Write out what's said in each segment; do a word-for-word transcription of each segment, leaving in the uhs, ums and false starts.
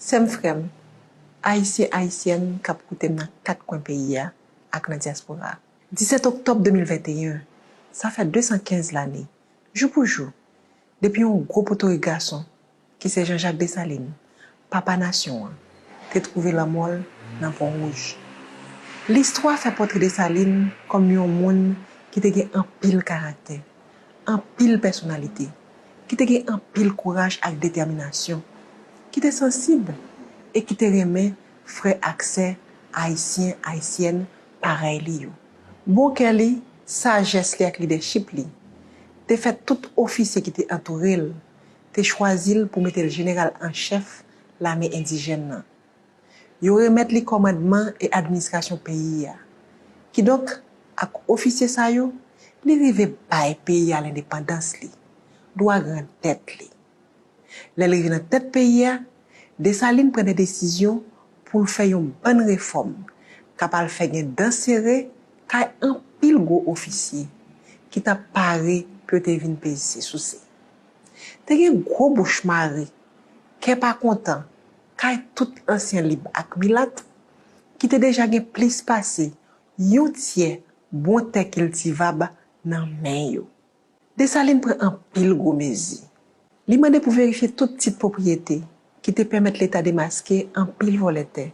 Sè m, frè m, Ayisyen, Ayisyèn k ap koute m nan kat kwen peyi a ak nan dyaspora a. Disèt oktòb de mil venteyen, sa fè de san kenz lane, jou pou jou, depi yon gwo potorik gason, ki se Jean-Jacques Dessalines, papa nasyon an, te twouve lanmò l nan Pon Wouj. Listwa fè pòtre Dessalines kòm yon moun ki te gen anpil karaktè, anpil pèsonalite, ki te gen anpil kouraj ak detèminasyon, ki te sansib e ki te renmen frè ak sè ayisyen, ayisyèn parèy li yo. Bon kè li, sajès li ak lidèchip li te fè tout ofisye ki te antoure l te chwazi l pou mete l jeneral an chèf lame endijèn nan. Yo remèt li kòmandman e administrasyon peyi a. Kidonk, ak ofisye sa yo, li rive bay peyi a lendepandans li, dwa grandèt li. Lè l rive nan tèt peyi a, Desalin pran de desizyon pou l fè yon bann refòm k ap al fè gen dan sere kay anpil gwo ofisye ki t ap pare pou yo te vin peze souse. Te gen gwo bouch mare, kè pa kontan kay tout ansyen lib ak milat ki te deja gen plis pase yon tyè bon tè kiltivab nan men yo. Desalin pran anpil gwo mezi. Li mande pou verifye tout tit pwopriyete ki te pèmèt Leta demaske anpil vòlè tè.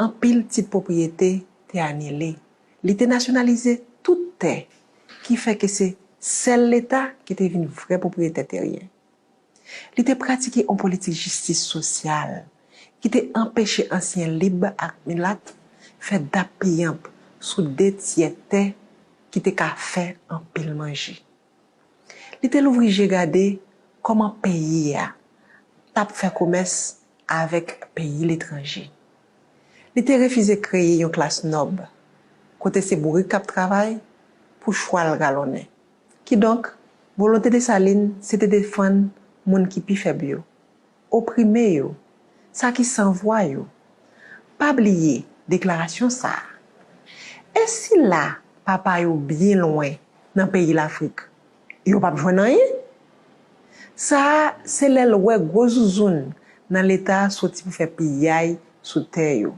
Anpil tit pwopriyete te anile. Li te nasyonalize tout tè, ki fè ke se sèl Leta ki te vin vrè pwopriyetè teryen. Li te pratike yon politik jistis sosyal ki te anpeche ansyen lib ak milat fè dappiyanp sou de tyè tè ki te ka fè anpil manje. Li te louvri je gade kòman peyi a t ap fè komès avèk peyi letranje. Li te refize kreye yon klas nòb, kote se bourik k ap travay pou chwal galonnen. Kidonk, volonte Desalin se te defann moun ki pi fèb yo, oprime yo, sa ki san vwa yo. Pa bliye deklarasyon sa a. E sila papa yo byen lwen nan peyi Lafrik, yo p ap jwenn anyen? Sa a se lè l wè gwo zouzoun nan Leta soti pou fè piyay sou tè yo.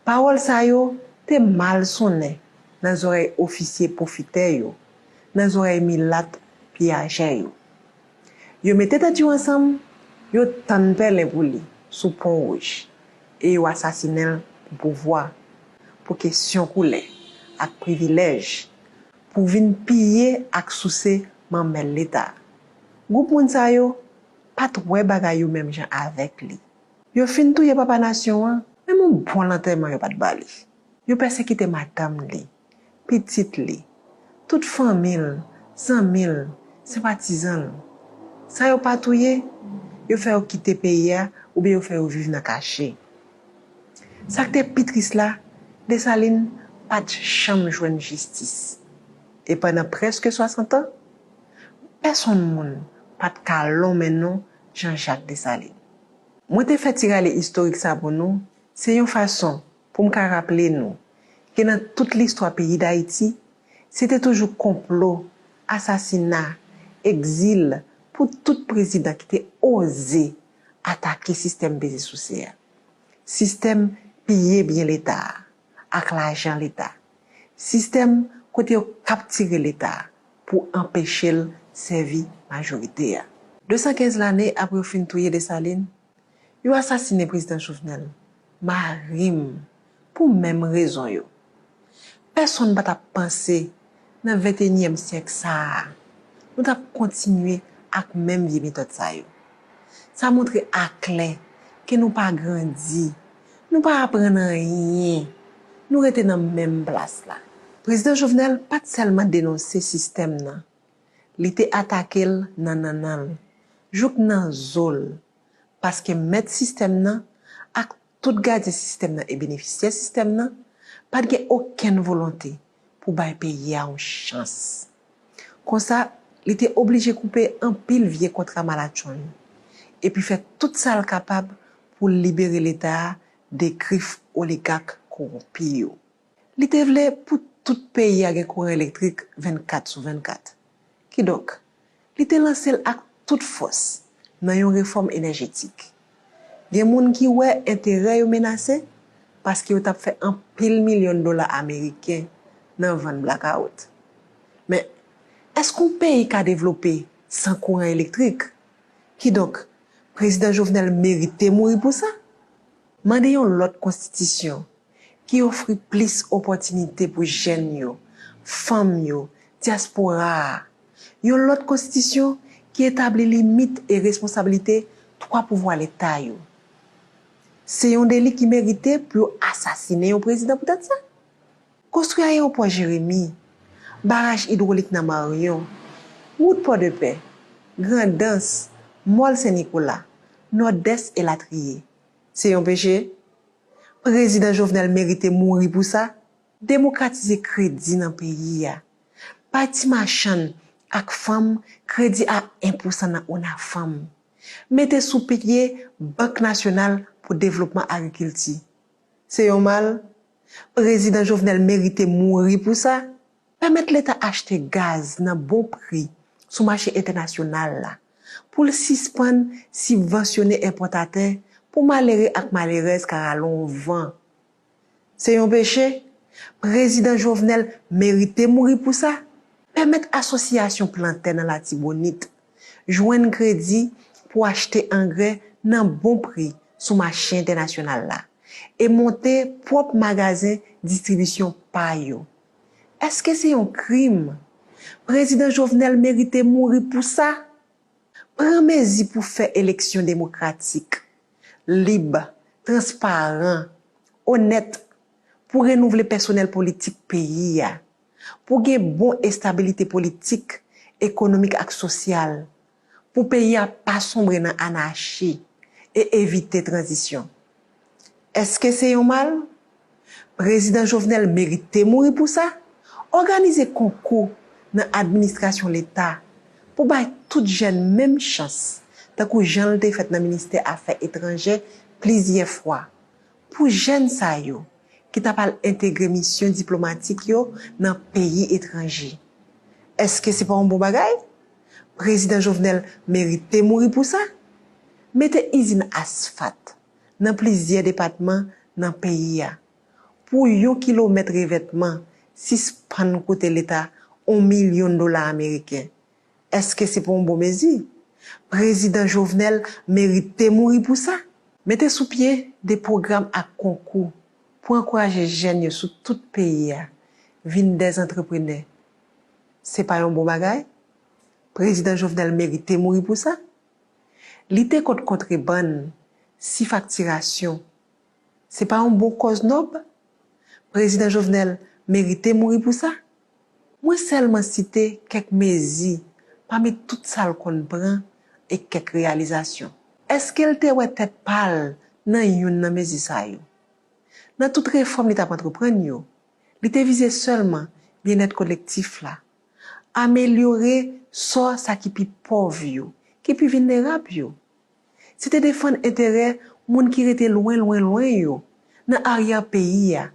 Pawòl sa yo te mal sonnen nan zòrèy ofisye pwofitè yo, nan zòrèy milat piyajè yo. Yo mete tèt yo ansanm, yo tann pèlen pou li sou Pon Wouj e yo asasinen l pou pouvwa, pou kesyon koulè ak privilèj, pou vin piye ak souse manmèl Leta. Gwoup moun sa yo pa t wè bagay yo menm jan avèk li. Yo fin touye papa nasyon an, menm yon bon lantèman yo pa t ba li. Yo pèsekite madanm li, pitit li, tout fanmi l, zanmi l, senpatizan l. Sa yo pa touye, yo fè yo kite peyi a oubyen yo fè yo viv nan kache. Sa k te pi tris la, Desalin pa t janm jwenn jistis. E pandan prèske swasant an, pèsonn moun pa t ka lonmen non Jean-Jacques Dessalines. Mwen te fè ti rale istorik sa pou nou, se yon fason pou m ka raple nou ke nan tout listwa peyi Dayiti, se te toujou konplo, asasina, egzil pou tout prezidan ki te oze atake sistèm peze souse a, sistèm piye byen Leta a ak lajan Leta, sistèm kote yo kaptire Leta pou anpeche l sèvi majorite a. De san kenz lane apre yo fin touye Desalin, yo asasinen Prezidan Jovenel, mari m, pou menm rezon yo. Pèsonn pa t ap panse, nan venteyinyèm syèk sa a, nou t ap kontinye ak menm vye metòd sa yo. Sa montre aklè ke nou pa grandi, nou pa aprann anyen, nou rete nan menm plas la. Prezidan Jovenel pa t sèlman denonse sistèm nan, li te atake l nan nannan l, jouk nan zo l, paske mèt sistèm nan ak tout gadyen sistèm nan e benefisyè sistèm nan pa t gen okenn volonte pou bay peyi a yon chans. Konsa, li te oblije koupe anpil vye kontra malatchonn, epi fè tout sa l kapab pou l libere Leta a de grif oligak kowonpi yo. Li te vle pou tout peyi a gen kouran elektrik vennkat sou vennkat. Kidonk, li te lanse l ak tout fòs nan yon refòm enèjetik. Gen moun ki wè enterè yo menase paske yo t ap fè anpil milyon dola ameriken nan vann blakawout. Men, èske yon peyi ka devlope san kouran elektrik? Kidonk, Prezidan Jovenel merite mouri pou sa? Mande yon lòt konstitisyon ki ofri plis opòtinite pou jèn yo, fanm yo, dyaspora a. Yon lòt konstitisyon ki etabli limit e responsablite twa pouvwa Leta yo. Se yon deli ki merite pou yo asasinen yon prezidan poutèt sa? Konstwi ayewopò Jeremi, baraj idwolik nan Maryon, wout Pòdepè, Grandans, Mòl Sen Nikola, Nòdès elatriye. Se yon peche? Prezidan Jovenel merite mouri pou sa? Demokratize kredi nan peyi a. Bay ti machann ak fanm kredi a en pousan nan ONAFAM. Mete sou pye Bank Nasyonal pou Devlopman Agrikilti. Se yon mal? Prezidan Jovenel merite mouri pou sa? Pèmèt Leta achte gaz nan bon pri sou mache entènasyonal la, pou l sispann sibvansyone enpòtatè pou malere ak malerèz ka rale yon van. Se yon peche? Prezidan Jovenel merite mouri pou sa? Pèmèt asosyasyon plantè nan Latibonit jwenn kredi pou achte angrè nan bon pri sou mache entènasyonal la e monte pwòp magazen distribisyon pa yo. Èske se yon krim? Prezidan Jovenel merite mouri pou sa? Pran mezi pou fè eleksyon demokratik, lib, transparan, onèt, pou renouvle pèsonèl politik peyi a, pou gen bon estabilite politik, ekonomik ak sosyal, pou peyi a pa sonbre nan anachi e evite tranzisyon. Èske se yon mal? Prezidan Jovenel merite mouri pou sa? Òganize konkou nan administrasyon Leta pou bay tout jèn menm chans, tankou jan l te fèt nan ministè afè etranjè plizyè fwa, pou jèn sa yo ki t ap al entegre misyon diplomatik yo nan peyi etranje. Èske se pa yon bon bagay? Prezidan Jovenel merite mouri pou sa? Mete izin asfat nan plizyè depatman nan peyi a, pou yon kilomèt revètman sispann koute Leta yon milyon dola ameriken. Èske se pa yon bon mezi? Prezidan Jovenel merite mouri pou sa? Mete sou pye de pwogram ak konkou pou ankouraje jèn yo sou tout peyi a vin dè antreprenè. Se pa yon bon bagay? Prezidan Jovenel merite mouri pou sa? Lite kont kontrebann, sifaktirasyon, se pa yon bon kòz nòb? Prezidan Jovenel merite mouri pou sa? Mwen sèlman site kèk mezi pami tout sa l konn pran e kèk reyalizasyon. Èske l te wè tèt pa l nan youn nan mezi sa yo? Nan tout refòm li t ap antreprann yo, li te vize sèlman byennèt kolektif la, amelyore sò sa ki pi pòv yo, ki pi vilnerab yo. Se te defann enterè moun ki rete lwen, lwen, lwen yo, nan aryè peyi a,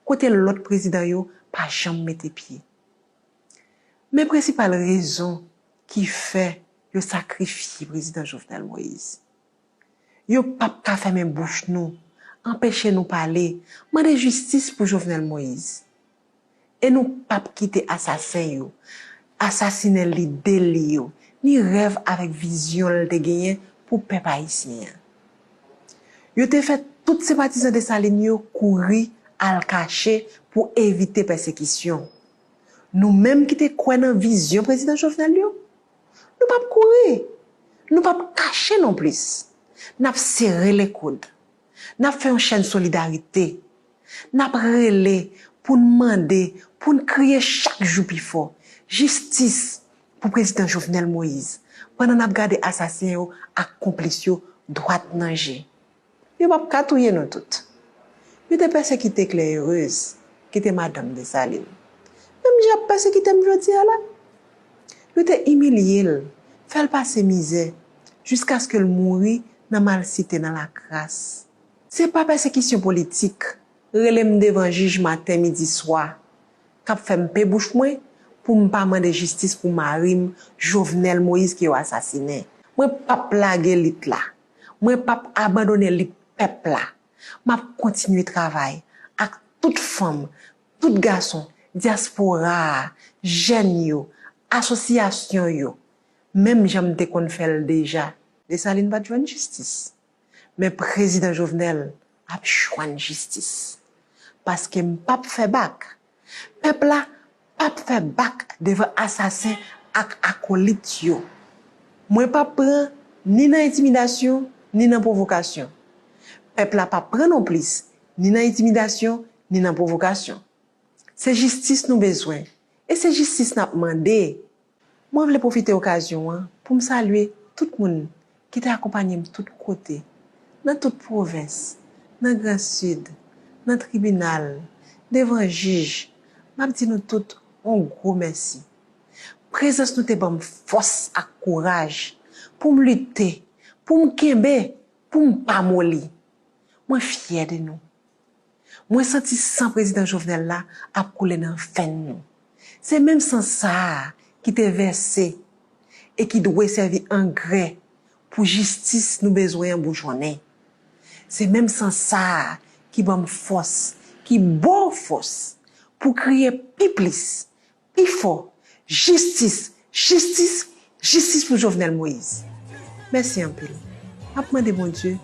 kote lòt prezidan yo pa janm mete pye. Men prensipal rezon ki fè yo sakrifye Prezidan Jovenel Moïse. Yo p ap ka fèmen bouch nou, anpeche nou pale, mande jistis pou Jovenel Moïse. E nou p ap kite asasen yo asasinen lide li yo, ni rèv avèk vizyon l te genyen pou pèp ayisyen an. Yo te fè tout senpatizan Desalin yo kouri al kache pou evite pèsekisyon. Nou menm ki te kwè nan vizyon Prezidan Jovenel yo, nou p ap kouri, nou p ap kache nonplis. N ap sere lekoud. N ap fè yon chèn solidarite. N ap rele pou n mande, pou n kriye chak jou pi fò, jistis pou Prezidan Jovenel Moïse, pandan n ap gade asasen yo ak konplis yo dwat nan je. Yo p ap ka touye nou tout. Yo te pèsekite Claire Heureuse, ki te madanm Desalin. Menm jan y ap pèsekite m jodi a la. Yo te imilye l, fè l pase mizè, jiskaske l mouri nan malsite, nan lakras. Se pa pèsekisyon politik, rele m devan jij maten, midi, swa, k ap fè m pe bouch mwen pou m pa mande jistis pou mari m, Jovenel Moïse, ke yo asasinen. Mwen p ap lage lit la. Mwen p ap abandone lit pèp la. M ap kontinye travay ak tout fanm, tout gason, dyaspora a, jèn yo, asosyasyon yo, menm jan m te konn fè l deja. Desalin pa t jwenn jistis. Men prezidan Jovenel ap jwenn jistis. Paske m p ap fè bak. Pèp la p ap fè bak devan asasen ak akolit yo. Mwen p ap pran ni nan entimidasyon, ni nan pwovokasyon. Pèp la p ap pran nonplis, ni nan entimidasyon, ni nan pwovokasyon. Se jistis nou bezwen, e se jistis n ap mande. Mwen vle pwofite okazyon an pou m salye tout moun ki te akonpanye m tout kote, nan tout pwovens, nan Gran Sid, nan tribinal, devan jij. M ap di nou tout on gwo mèsi. Prezans nou te ban m fòs ak kouraj pou m lite, pou m kenbe, pou m pa moli. Mwen fyè de nou. Mwen santi san prezidan Jovenel la ap koule nan venn nou. Se menm san sa a ki te vèse e ki dwe sèvi angrè pou jistis nou bezwen an boujonnen. Se menm san sa a ki ban m fòs, ki ba w fòs pou kriye pi plis, pi fò, jistis, jistis, jistis pou Jovenel Moïse. Mèsi anpil. M ap mande Bondye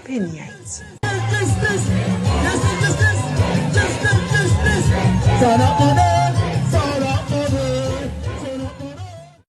beni Ayiti. Sa n ap mande.